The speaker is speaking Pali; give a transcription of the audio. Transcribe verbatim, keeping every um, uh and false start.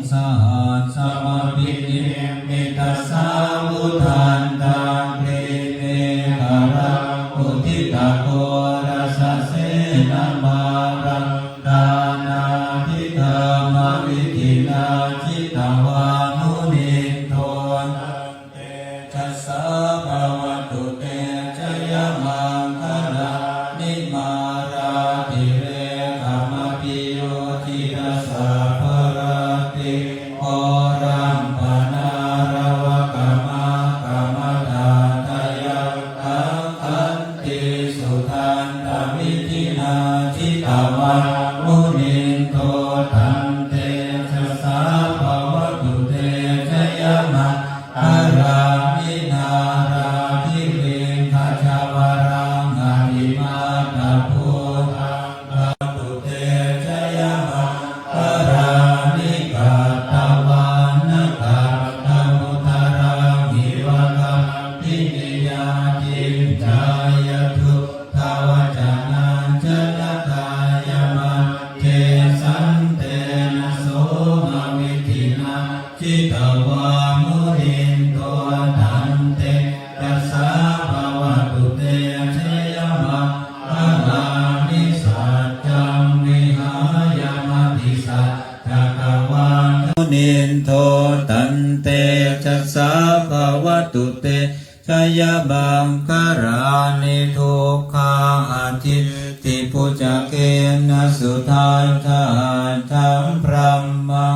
sahassamabhinimmitasāvudhantaṃ grīmekhalaṃ uditaghorasasenamāraṃ dānādidhammavidhinā jitavā munindo tantejasā bhavatu te jayamaṅgalāni. Mārātirekamabhiyujjhitasabbarattiṃ ghorampanāḷavakamakkhamathaddhayakkhaṃ khantīsudantavidhinā jitavā munindo tantejasā bhavatu te jayamaṅgalāni. Nāḷāgiriṃ gajavaraṃ atimattabhūtaṃ bhavatu te jayamaṅgalāni. Katvāna kaṭṭhamudaraṃ iva gabbhinīyā ciñcāya duṭṭhavacanaṃ janakāyamajjhe santena somavidhinā jitavā munindo tantejasā bhavatu te jayamaṅgalāni. Saccaṃ vihāya matisaccakavādaketuṃ munindo tantejasā bhavatu te jayamaṅgalāni. Duggāhadiṭṭhibhujagena sudaṭṭhahatthaṃ brahmaṃ